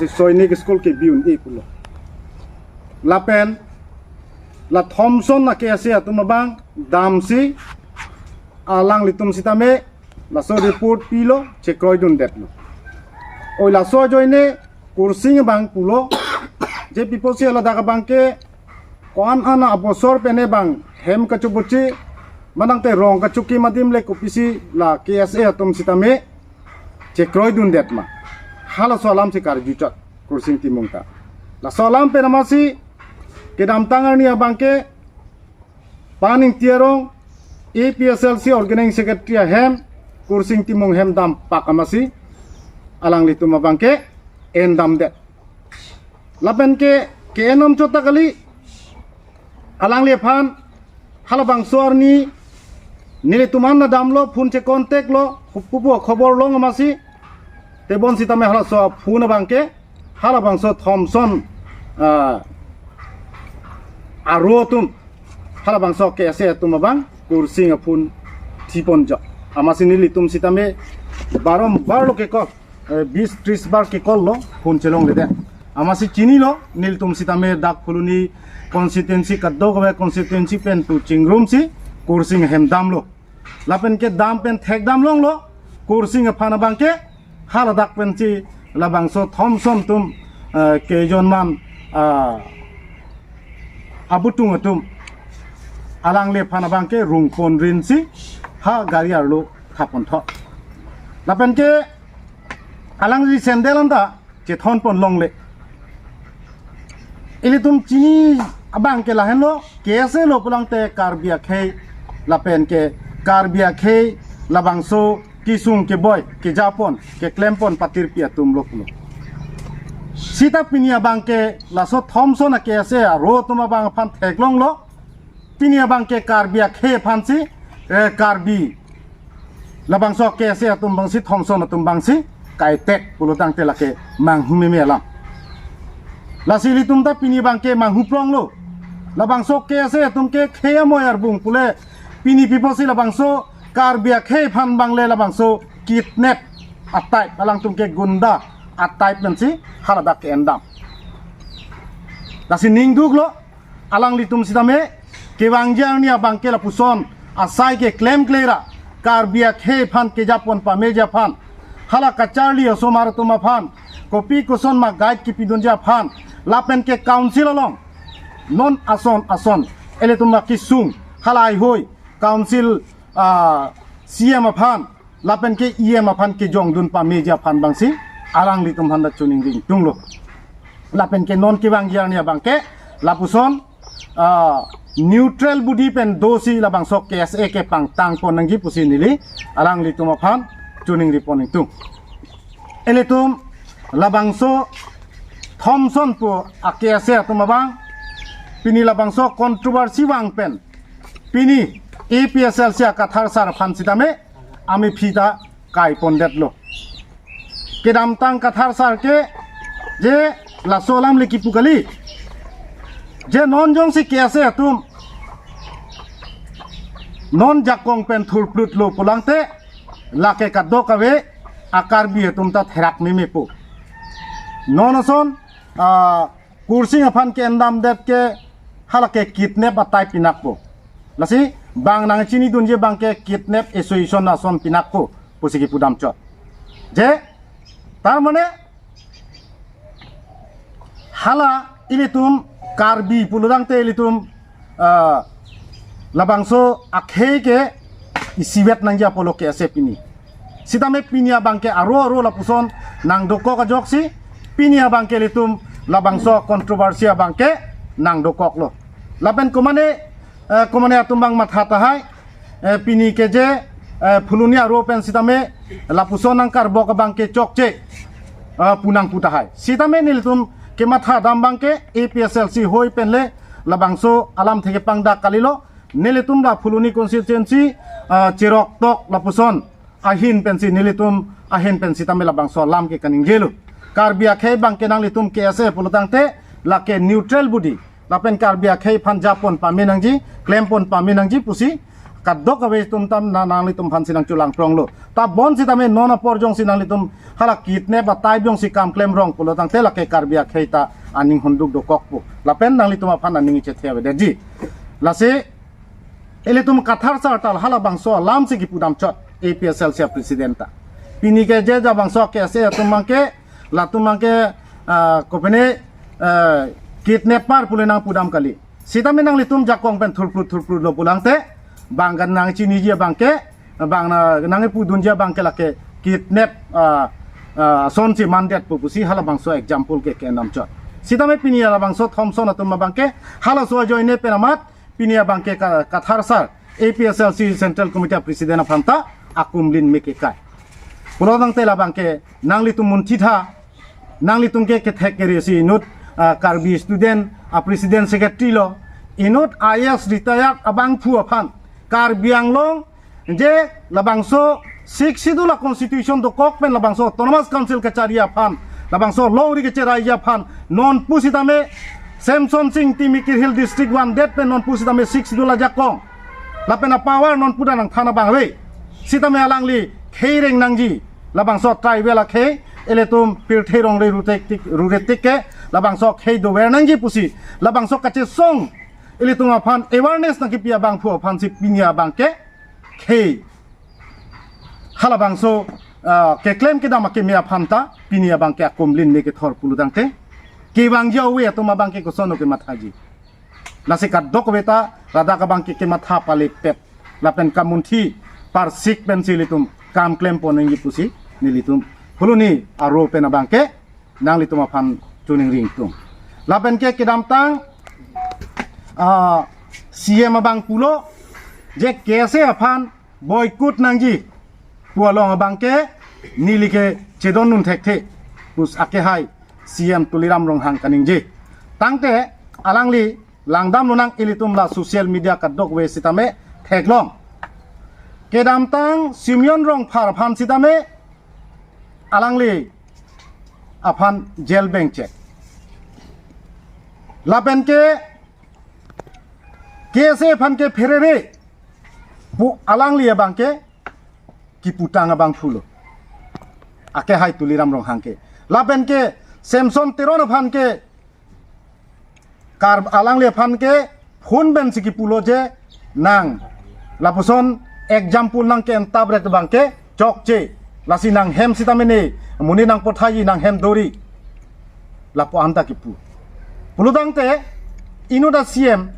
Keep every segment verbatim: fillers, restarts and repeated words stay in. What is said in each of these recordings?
Sainik School kebi un-e pulo. Lapen la Thomson a-KSA atum abang damsi alanglitum sitame laso report pilo, chekroidundetlo. Oi laso ajoine Kursing abang pulo, je pi apotsi ladak abangke ko-an an abosor pen bang hem kachoboche, manangte rong kachokim adim le kopisi la KSA atum sitame chekroidundet ma. Halaso alamsi karjuchot Kursing Timung ta. Laso alam pen amatsi kedamtang arni abangke Pan Ingti Arong, APHLC Organizing Secretary ahem, Kursing Timung hem dampak amatsi alanglitum abangke endamdet. Lapen ke, ke-en namchot ta kali, alangliphan halabangso arni nelitum an damlo, phone che-contact lo, hupupu khobor long amatsi, tebon sitame halaso phone abangke halabangso Thomson, ah, aro atum, halabangso KSA atum abang Kursing aphone thipon jo. Amatsi nelitum sitame barombar lo ke-call, eh, bis tris bar ke-call lo, phone chelongledet. Amatsi chinilo, nelitum sitame dak Phuloni constituency kadokave constituency pen pu chingrumsi Kursing ahem damlo. Lapen ke dam pen thekdam longlo, Kursing aphan abangke haladak pensi labangso Thomson atum, eh, kejorman, ah, abutung atum alangliphan abangke rungpon rinsi ha gari arlo thapon thot. Lapen ke alangli sandal anta chethonpon longle. Ilitum chini abangke lahenlo, KSA lo pulangte Karbi akhei lapen ke Karbi akhei labangso kesung keboi, kejapon, keklempon patirpi atum lo pulo. Sita pini abangke laso Thomson a-KSA aro atum abang aphan theklonglo, pini abangke Karbi akhei aphansi, eh, Karbi labangso KSA atum abangsi, Thomson atum abangsi kaitek pulotangte lake manghumeme alam. Lasi ilitum ta pini abangke manghuplonglo. Labangso KSA atum ke khei amoi arbung pule, pini pi apotsi labangso Karbi akhei aphan abang le labangso kidnap a-type, alangtum ke gunda a-type pensi haladak ke-endam. Lasi ningduklo, alanglitum sitame kevangji arni abangke lapuson asai keklemkle ra, Karbi akhei aphan kejapon pameji aphan, hala kacharli osomar atum aphan kopi koson ma guide kepidunji aphan, lapen ke council along non ason ason ilitum akesung, hala ahoi council, ah, CEM aphan lapen ke EM aphan kejongdun pameji aphan abangsi alanglitum aphan ta choningri ingtunglo. Lapen ke non kevangji arni abangke lapuson, ah, neutral body pen dosi labangso KSA ke pangtangpon nangji pusi neli alanglitum aphan choningripon ingtung. Ilitum labangso Thomson pu a-KSA atum abang pini labangso controversy vang pen pini APHLC a-Kathar sar aphan sitame amephi ta kaipondetlo. Kedamtang Kathar sar ke je laso alam le kipu kali, je non jongsi KSA atum non jakong pen thurplutlo pulangte lake kadokave a-Karbi atum ta therak memepo. Non ason, ah, Kursing aphan ke-endamdet ke halake kidnap a-type pinakpo. Lasi bang nangchinidunji abangke kidnap association ason pinakpo pusi kipudamchot. Je, tar mane hala ilitum Karbi pulotangte ilitum, ah, labangso akhei ke isivet nangji apotlo KSA pini. Sitame pini abangke aro aro lapuson nangdokok ajoksi, pini abangke ilitum labangso controversy abangke nangdokoklo. Lapen komane, eh, komane atum abang matha tahai, eh, pini ke je, eh, Phuloni aro pen sitame lapuson nangkarbok abangke chokche, eh, pu nangpu tahai. Sitame nelitum kematha dam abangke APHLC hoi pen le labangso alamthe kepangdak kalilo, nelitum la Phuloni constituency, ah, cheroktok lapuson ahin pensi, nelitum ahin pen sitame labangso alam ke kaningjelo. Karbi akhei abangke nanglitum KSA pulotangte lake neutral body, lapen Karbi akhei aphan japon pame nangji, klempon pame nangji pusi kadokave atum tam na nanglitum aphansi nangcholangpronglo. Ta bonsitame non apor jongsi nanglitum hala kidnap atai jongsi kam klemrong pulo tangte lake Karbi akhei ta aning hunduk dokokpo. Lapen nanglitum aphan aning chethe avedetji. Lasi ilitum Kathar sar ta halabangso alamsi kipudamchot A P S L C a president ta. Pini ke je jabangso K S A atum abangke, latum abangke, ah, kopine, ah, kidnapper pule nangpudam kali. Sitame nanglitum jakong pen thurprut thurprutlo pulangte, bang kan nangchiniji abangke, bang na nangpudunji abangke lake kidnap, ah, ah, asonsi mandetpo pusi halabangso example ke kenamchot. Sitame pini halabangso Thomson atum abangke, halaso ajoine pen amat, pini abangke Ka-, Kathar sar, A P S L C Central Committee a president aphan ta akumlin me kekai. Pulo tangte labangke nanglitum munthitha, nanglitum ke kethek kere si inut, ah, Karbi student a president secretary lo, inut I A S retired abangphu aphan, Karbi Anglong je labangso Sixth Schedule a constitution dokok pen labangso Autonomous Council kachari aphan, labangso longri kacheraiji aphan, non pusitame Semson Sing Timikir Hill District one det pen non pusitame Sixth Schedule ajakong. Lapen a power non puda nangthan abang ave. Sitame alangli khei reng nangji. Labangso tribal akhei, ilitum pirthe rongre ruretik, ruretik ke, labangso khei dover nangji pusi. Labangso kachesong, ilitum aphan awareness nangkipi abangphu aphansi pini abangke khei. Halabangso, ah, keklem kedam akeme aphan ta, pini abangke akumlin me kethor pulo tangte. Kevangji ove atum abangke kosonlo kemathaji. Lasi kadokave ta ladak abangke kematha palepet. Lapen kamunthi parsik pensi ilitum kam klempon nangji pusi nelitum Phuloni aro pen abangke nanglitum aphan choningri ingtung. Lapen ke kedamtang, ah, C M abang pulo je K S A aphan boycott nangji pu along abangke neli ke chedondun thekthe pusi akehai C M Tuliram Ronghang kaningje. Tangte alangli langdamlonang, ilitum la social media kadokave sitame theklong. Kedamtang Simeon Rongphar aphan sitame alangli aphan jail bengchek. Lapen ke K S A aphan ke pherere pu alangli abangke kiputang abangphulo. Akehai Tuliram Ronghang ke. Lapen ke Semson Teron aphan ke Kar alangli aphan ke phone pensi kipulo je nang lapuson example nang ke entabret abangke chokche. Lasi nanghem sitame ne monit nangpothaiji, nanghem dori. Lapu anta kipu. Pulo tangte inut a C M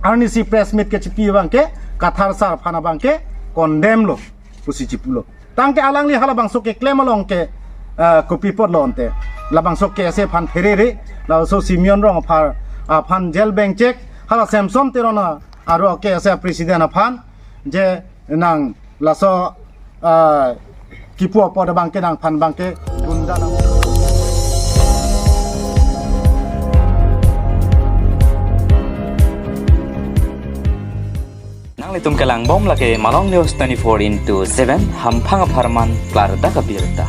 arnisi press meet kechipi abangke Kathar sar aphan abangke condemn lo pusi chipulo. Tangte alangli halabangso keklem along ke, eh, kopi apotlo ante. Labangso K S A aphan pherere, laso Simeon Rongphar aphan jail bengchek, hala Semson Teron aro K S A president aphan je nang laso, eh, kipu apot abangke nangphan abangke gunda nang. Nanglitum kelangbom lake Malong News twenty-four into seven, hamphang apharman klardak abirta.